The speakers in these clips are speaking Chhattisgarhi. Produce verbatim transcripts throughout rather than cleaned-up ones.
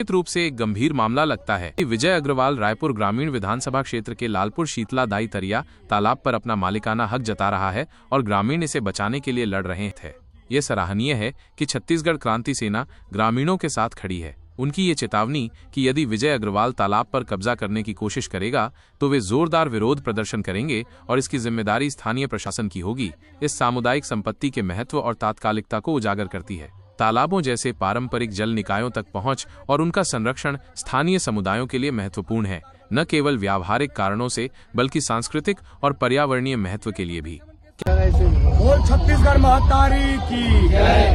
निश्चित रूप से एक गंभीर मामला लगता है कि विजय अग्रवाल रायपुर ग्रामीण विधानसभा क्षेत्र के लालपुर शीतला दाई तरिया तालाब पर अपना मालिकाना हक जता रहा है और ग्रामीण इसे बचाने के लिए लड़ रहे थे। ये सराहनीय है कि छत्तीसगढ़ क्रांति सेना ग्रामीणों के साथ खड़ी है। उनकी ये चेतावनी कि यदि विजय अग्रवाल तालाब पर कब्जा करने की कोशिश करेगा, तो वे जोरदार विरोध प्रदर्शन करेंगे और इसकी जिम्मेदारी स्थानीय प्रशासन की होगी, इस सामुदायिक संपत्ति के महत्व और तात्कालिकता को उजागर करती है। तालाबों जैसे पारंपरिक जल निकायों तक पहुंच और उनका संरक्षण स्थानीय समुदायों के लिए महत्वपूर्ण है, न केवल व्यावहारिक कारणों से, बल्कि सांस्कृतिक और पर्यावरणीय महत्व के लिए भी। बोल छत्तीसगढ़ महतारी की,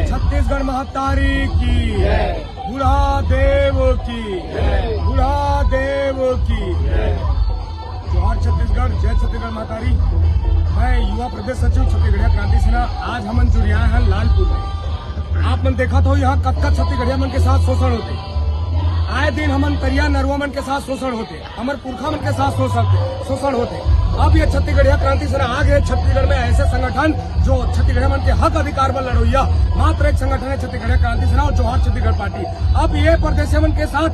छत्तीसगढ़ महतारी की, बूढ़ा देव की, बूढ़ा देव की। जोहार छत्तीसगढ़, जय छत्तीसगढ़ महतारी। मैं युवा प्रदेश सचिव छत्तीसगढ़िया क्रांति सेना। आज हमन जुरियाए हैं लालपुर में। आप मन देखत हो, यहाँ कतका छत्तीसगढ़िया मन के साथ शोषण होथे। आए दिन हमन तरिया नरुआ मन के साथ शोषण होथे, हमर पुरखा मन के साथ शोषण, शोषण होथे। अब ये छत्तीसगढ़िया क्रांति सेना आ गे छत्तीसगढ़ में, ऐसे संगठन जो छत्तीसगढ़िया मन के हक अधिकार बर लड़ोइया मात्र एक संगठन है, छत्तीसगढ़िया क्रांति सेना और जोहार छत्तीसगढ़ पार्टी। अब ये परदेशिया मन के साथ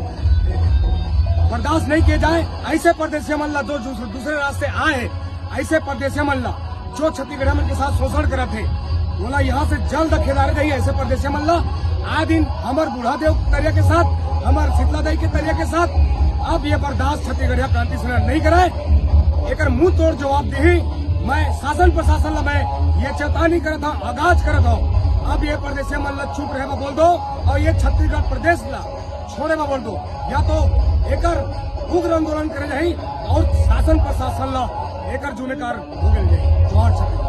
बर्दाश्त नहीं किए जाए। ऐसे परदेशिया मन ला जो दूसरे, दूसरे राज्य से आए, ऐसे परदेशिया मन ला जो छत्तीसगढ़िया मन के साथ शोषण करत हे, ओला यहाँ से जल्द खेदारे जाही। ऐसे परदेशिया मन ला आए दिन हमर बूढ़ा देव तरिया के साथ, हमर शीतला दाई के तरिया के साथ अब ये बर्दाश्त छत्तीसगढ़िया क्रांति सेना नहीं करे। एकर मुंह तोड़ जवाब दिही। मैं शासन प्रशासन ला मैं ये चेतावनी करत हूँ, आगाज करत हूँ, अब ये परदेशिया मन ला चुप रहे बर बोल दो और ये छत्तीसगढ़ प्रदेश ला छोड़े बर बोल दो, या तो एकर उग्र आंदोलन करे जाही और शासन प्रशासन ला एकर जुर्माना भुगते जाही। जोहार छत्तीसगढ़।